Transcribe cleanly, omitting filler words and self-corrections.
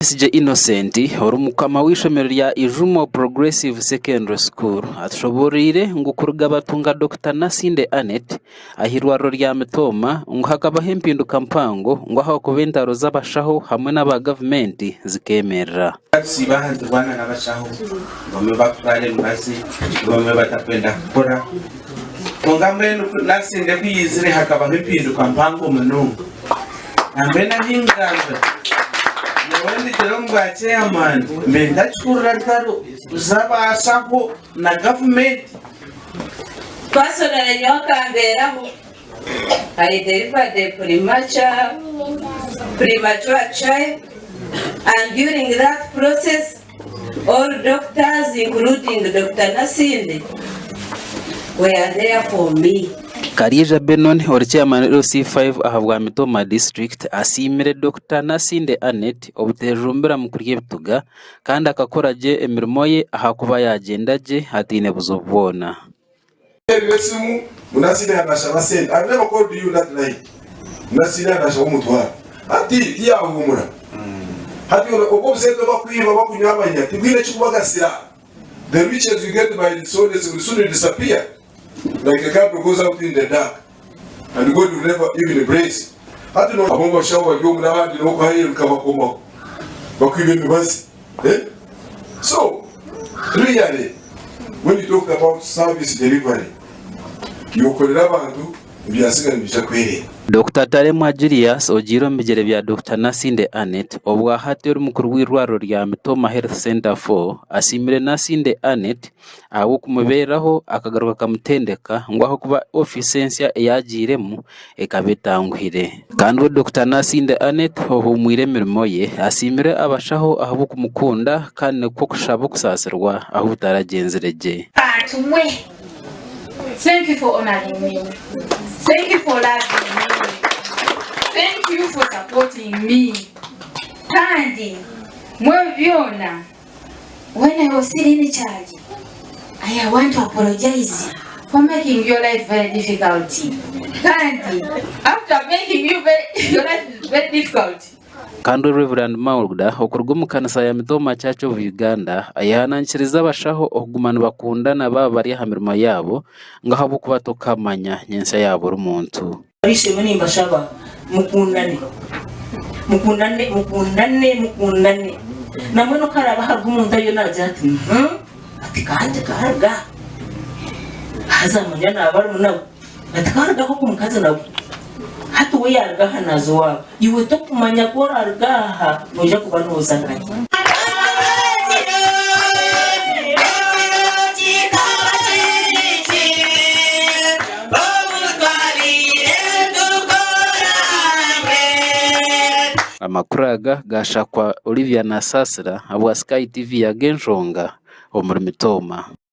Besigye Innocent ori mukama w'eishomero rya Ijumo Progressive Secondary School atushobooroire ngu kuruga batunga Dokita Nasinde Annet ah'eirwariro rya Mitooma ngu hakabaho empinduka mpango ngu ahakuba entaro z'abashaho hamwe n'aba gavumenti zikeemerera. Tusiiba aha niturwana n'abashaho, bamwe bakutwara emibazi, bamwe batakwenda kukora. Kwonka mbwenu Nasinde ku yaizire hakabaho empinduka mpango munonga. Nambwenu ahi ngamba, nyowe ndigire omu bwa chairman mbe ntakihurira ntaro z'abashaho na gavumenti. Personally nyowe akambeeraho, I delivered a premature, premature child and during that process all doctors including Doctor Nasinde were there for me. Kariija Benon ori Chairman LC5 ahabwa Mitooma District asiimire Dokita Nasinde Annet obutejumbira mu kurya ebituga kandi akakora gye emirimo ye ahakuba yagyenda gye ataine buzibu bwona. Nteerire esimu ngu Nasinde yanashaba sente I never called you that night Nasinde yanashaba omutwaro hati tiyahuumura hati obwo obusente obakwiba bakunywamanya tibwine ekikubagasira the riches you get by dishonest will soon disappear like a candle goes out in the dark and God will never even bless hati no abo bashaho bari omu n'abandi n'okuhayo bikabakomaho bakwiba emibazi eh? So really when you talk about service delivery yokorera abantu ebyasigara nibiija kwereeba. Dokita Taremwa Julius ogiire omu bigyere bya Dokita Nasinde Annet obwahati ori mukuru w'eirwariro rya Mitooma Health Centre 4 asiimire Nasinde Annet ahabw'okumubeeraho akagaruka akamutendeka ngu ahabw'okuba ofiisi ensya ei agiiremu ekaba etanguhire. Kandi we Dokita Nasinde Annet ohuumwire emirimo ye asiimire abashaho ahabw'okumukunda kandi nikwo kushaba okusaasirwa ahu bitaragyenzire gye. Atumwe Thank you for honoring me. Thank you for loving me. Thank you for supporting me. Kandi mwe byona when I was still in charge, I want to apologize for making your life very difficult. Kandi after making you very, your life very difficult, Kandi Rev. Maulda okuruga omu kanisa ya Mitooma Church of Uganda ayehanangirize abashaho okuguma nibakundana baaba bari aha mirimo yaabo ngu ahabw'okuba tokamanya nyentsya ya buri muntu. Ab'eishe-emwe nimbashaba mukundane, mukundane, mukundane, mukundane. Nambwenu ku haraabe hariho omuntu ariyo naagira ati, Uhmm, ati kangye kaaruga aha. Haza manya naaba arimu nawe. Ati kaarugaho ogu mukazi nawe. Hati we yaaruga aha naaza owaabo. Iwe tokumanya ku oraaruga aha noija kuba nooza nkahi. Amakuru aga gaashakwa Olivia Nasasira ahabwa Sky TV ag'enshonga omuri Mitooma.